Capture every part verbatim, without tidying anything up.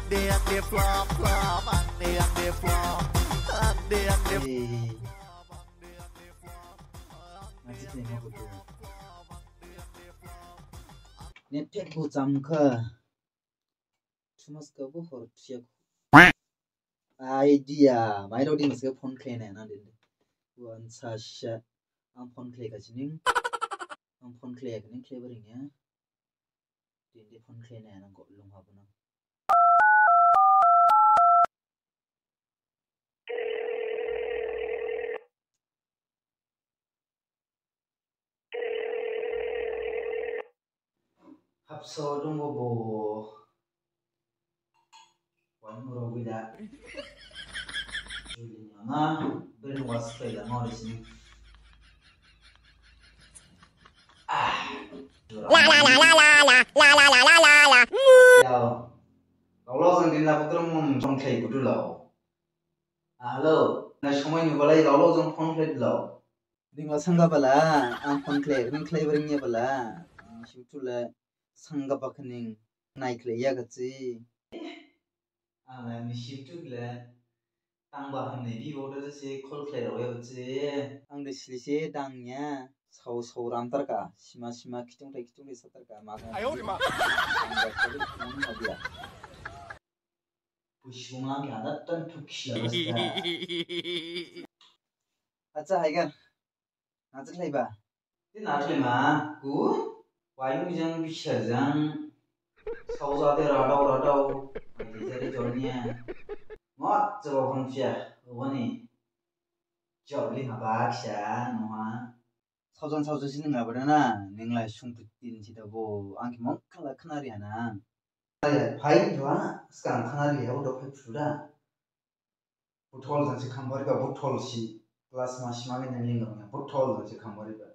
Ang de, ang de flop, flop, ang de, ang de flop, ang de, ang de flop, ang de, ang de flop, ang de, ang de flop. Ang de, ang de flop, ang de, ang de flop, ang de, ang de flop. Net pack bo jam kha. Thumas kha bo hor thiya kho. Idea. Mairao di maske phone khlai nai na dinde. Wan sa sha. Ang phone khlai kha sining. Ang phone khlai kha ning khlai baring ya. Dinde phone khlai nai na go lung ha bo nang. Hapso dongbo bo. Wan muro gida. Juli mama, brain wash khlai la mori sini. Ah. La la la la la la la la la la la la. Yao. Laolo jang din la butrum mum jong khlai budu lao. Hello, na somai nubalai laolo jang phone khlai lao. Ning la sangga bala, ang phone khlai, ning khlai bring ya bala. Siutu la sangga bakhaning nai khlai ya gachi. Ang la ni siutu la tangba hamne bi order se call khlai rao ya gachi. Ang de sili se dang ya, sau sau ram tarka, sima sima kitung thai kitung thai sa tarka, ma. Ayo, ma. Ang da kali kitung thai dia. Bushung ang ya da tan thukhi ya basta. Acha, haigan. Naji khlaiba? Te naji khlaima, ku? Wayung jang bisa jang. Saoja de radao radao. Ai jari jonia. Ngot jawab hon sia. Wani. Jawab li haba kisa noha. Saojan saoja si ningla bada na. Ningla sungpit tin si da bo. Ang ki mong kala khnari ana. Phai dua. Skang khnari ya udah phai phuda. Buthol jang se khambariba, buthol si. Glass ma sima nge nang lingam ya, buthol jang se khambariba.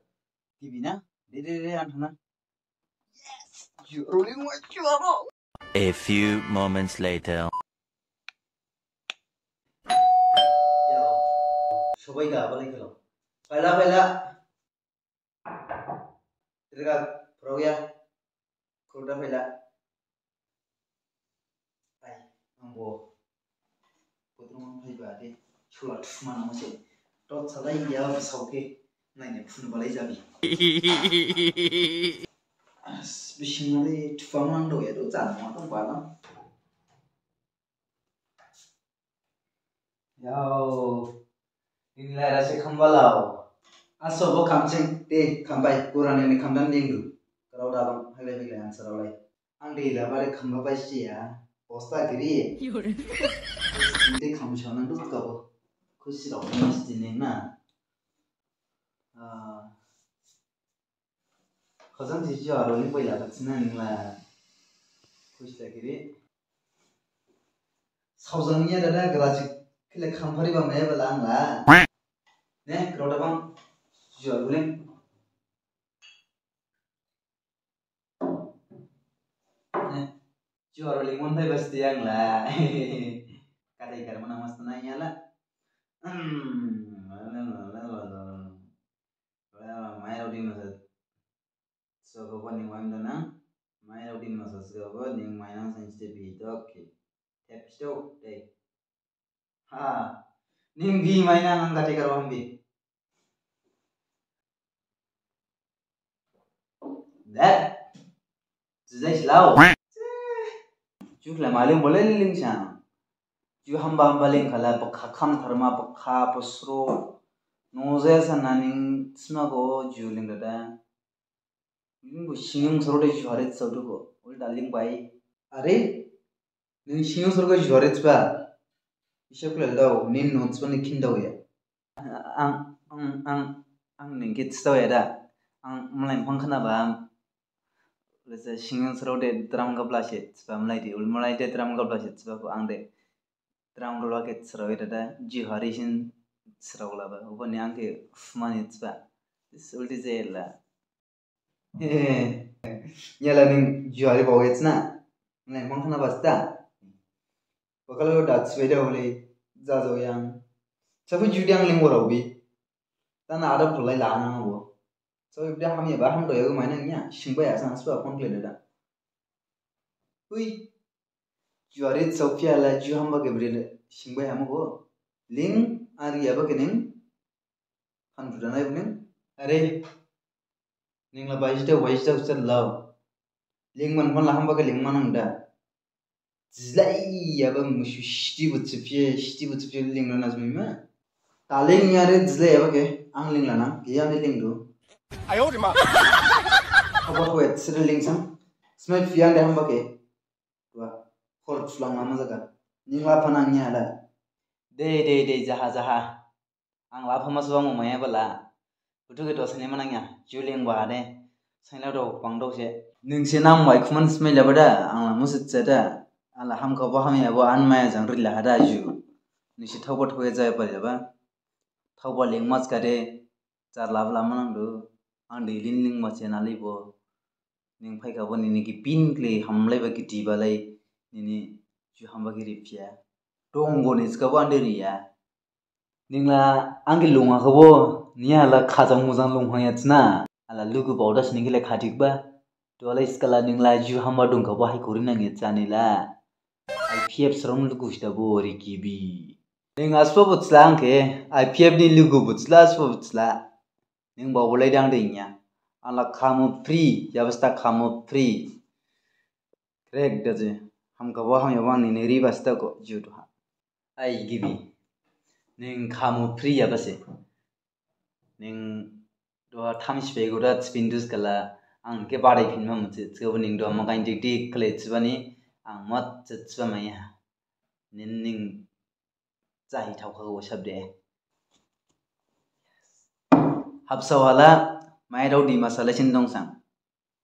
T V na? De, de, de, an thana. Yes! You rolling my chua. A few moments later. Yo, sobai ga, balik lo. Phaila, phaila. Tirga, phrokya. Khurda phaila. Ai, angbo. Bothrom phaiba de. Sula thuma nang se. Tot salai ya bisao khe. Naine phunu balai jabi. Bising mali thuma nang do ya do jan ma dong ba nang. Yao. Nini lai rasi khamba lao. Aso bo khamsing te khambai kurani ni khamdan dingdu. Karau dabang hailai hailai answer lai. Ang de la bare khamba bai siya. Bosta giri. Yore. Te khamsa nang dut kabo. Khusi rao ni masti ni na. Ah. Khajang jiji aro ni boila khatsina ningla. Khusi lagiri. Saojang niya dada grajik khile khamphari ba maya bala angla. Ne, grota bang. Jiji aro ling. Ne. Jiji aro ling mon thai basti angla. Kadai kar mana masta na yala. Hmm. Mairao di masa sogo bo ning waim dana. Mairao di masa sogo bo ning mainang sensitive hito ke. Tep sto dei. Ha. Ning bi mainang ang kati karo hambi. Dad. Jijai silao. Ju khlai maling bole ling sang. Ju hamba hamba ling khala bkha kham tharma bkha bosro. Noje sana ning sma go ju ling dada. Ling bo singing soro de ju harit sau dugo. Ul daling bai. Are. Ning singing soro go ju harit ba. Isha kula dao. Nin no sma ni khin dao ya. Ang, ang, ang, ang ning khe thithao ya da. Ang mlai phang khna ba. Lese singing soro de drum gabla se thiba mlai de, ul mlai de drum gabla se thiba ko ang de. Drum gabla khe thirao ya da, ji hari sin thirao la ba. Ubo ni ang khe fumani thiba. Ulti je la. He, he, he. Yala ning juari bawetsna. Nai mang khna basta. Bakal lo dat sibeda hole. Jajo yang. Sabu judi ang lingwara ubi. Tana ada pulai la nang bo. So ibda ham ya ba ham do ya mainang ya. Singba ya sang sba phone kle da. Hui. Ju are saophiya la ju hamba khe bri singbai hamo bo. Ling ang riyaba khe ning. Handu danai bo ning. Are. Ning la baijida baijida usar lao. Ling man man la hamba khe ling man ang da. Jilai yaba musu siti bo chipye siti bo chipye ling na nazmi ma. Taling yare jilai yaba khe ang ling la nang. Giya ni ling du. Ayo di ma. Haba ko et sida ling sang. Smai phiyan de hamba khe. Dua, hor sulang lama jaga. Ning lapha nang nya da. Dei, dei, dei, jaha, jaha. Ang lapha ma suang mo maya bala. Butu khe dosani ma nang nya. Ju ling ba de. Sainla do, pang do se. Ning se nang mai khuman smai laba da. Ang la musit se da. Ang la hamkha bo hamya bo an maya jang rila ha da ju. Ning se thauba thauya jaya pari laba. Thauba ling mas ka de. Jar lab lama nang du. Ang de lin ling ma se na li bo. Ning phaikha bo nini gibin khlai hamlaiba gidi balai nini ju hamba giri phiya. Donggo ni sika bo ang de riya. Ning la ang khe lungha kha bo niya la khajang mujang lunghang ya thina. Ala lugu baoda sini khe lai khadik ba. Duha lai sika la ning la ju hamba dong kha bo hai khuri nang ya thani la. I P F srong lugu sida bo ri gibi. Ning asba bo thila ang khe I P F ni lugu bo thila asba bo thila. Ning baobolai dang de nya. Ang la khamu free, yabasta khamu free. Krek da je. Hamkha bo hamya bo ang nini ri basta ko ju duha. Ai gibi. Ning khamu free yaba se. Ning duha tham sipai go da spin dus kala ang khe badai phin ma mutse. Sgabo ning duha ma gain dik dik khlai sibani ang mat sibamaya. Nin ning Jahi thaokha go sabde. Habsao hala, mai rao di masala sin dong sang.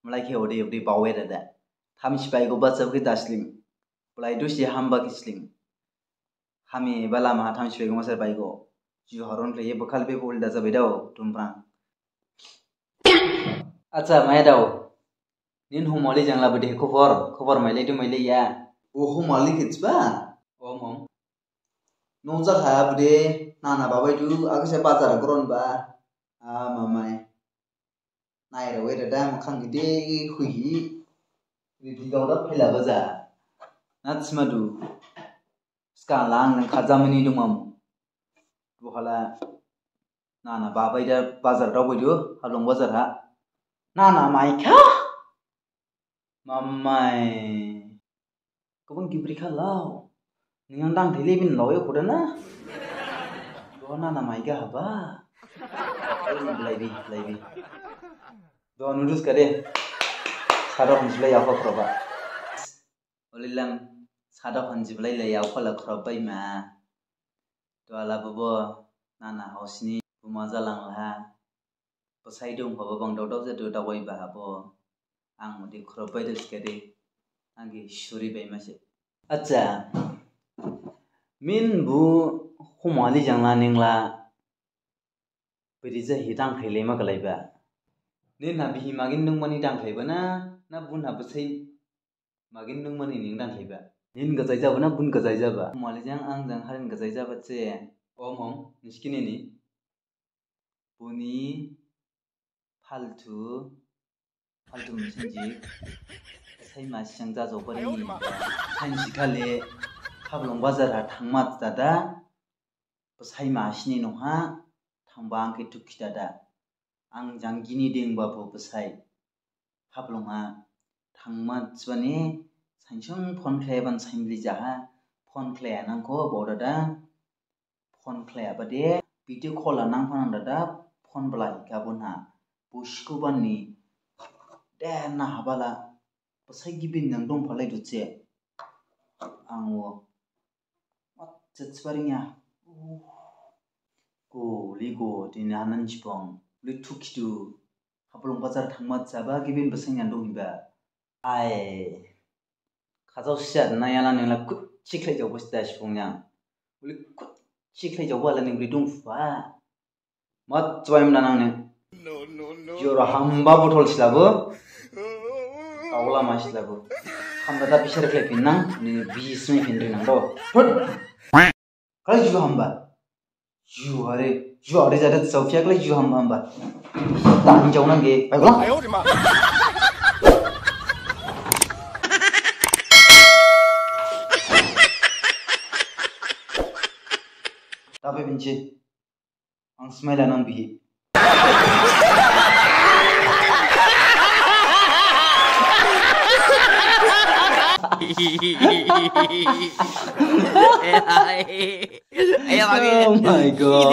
Malai khe ode ode bawe dada. Tham sipai go bachab khe dasling. Balai dusi hamba khe sling. Hami bala ma tham sipai go masar bai go. Ju haron khlaiye bakhal be bol da jabai dao, tumprang. Acha, mai dao. Nin humali jangla bede khobor, khobor mailai du mailai ya. O humali khe thiba? Om, om. Nung jakha bede nana babai du, agase bazar goron ba. A mamai. Nai rawe dada makhang gede huihi. Ridi gaoda phaila baja. Na thima du. Ska lang lang khajamani dungmam. Duhala. Nana babai da bazar daobai du, Haflong bazar ha. Nana maikha? Mamai. Gabang gibri kha lao. Ning ang dang thele bin lao ya khoda na. Duha nana maikha haba. Blaibi, blaibi. Duha noodles kade. Sarok nisi lai ya khoda ba. Olilam sadok hanjiblai lai yaophala khorop baima. Duhala bobo nana hausni buma jalanglaha. Bosai dongphaba bang daodao jadu daowaiba habo. Ang udi khorop baidu skedi. Angkhe suri baima se. Acha. Min bu humali jangla ningla. Bidi jahi dangkhlai laima khlaiba. Nina bihi magin nungmani dangkhlaiba na, na buna bosai Magin nungmani ning dangkhlaiba. Nin gajai jaba na bun gajai jaba? Mali jang ang jang harin gajai jaba se. Om om, niskini ni. Buni phaltu, phaltu misinji. Sai ma siyang jajok bari ni. Sainsi khale, Haflong bazar ha thangma dada. Bosai masini noha thangba angkhe dukhi dada. Ang jang gini dengba bo bosai. Haflong ha thangma sibani sainsong phone khlaiban sainbli jaha phone khlaiya nangkho bo dada. Phone khlaiya bade video call ha nangphanang dada phone blai gabon ha. Buskubani de na habala. Bosai gibin nang dongphalai du se. Ang o. Mat se sibaring ya. Go, li go, dini hanan sibong. Li thukhidu. Haflong bazar thangma jaba gibin bosai nang donghiba. Ai. Khajao siya na yala ningla kut sikhlai jao bosta sibong yang. Li kut sikhlai jao bala ning li dongphuba. Mat chubaim danang ne. Jora hamba botol silabo. Kaula ma silabo. Hamba da bisar khlai pinnang, nini bismi hinri nang do. Hut. Kala ju hamba. Ju hare, ju hare jada sauphiya kala ju hamba hamba. Tang jao nang ge. Bai kala. Ayo di ma. Apa benci? Ang smile nang bihi. Ayo, kami. Oh my God.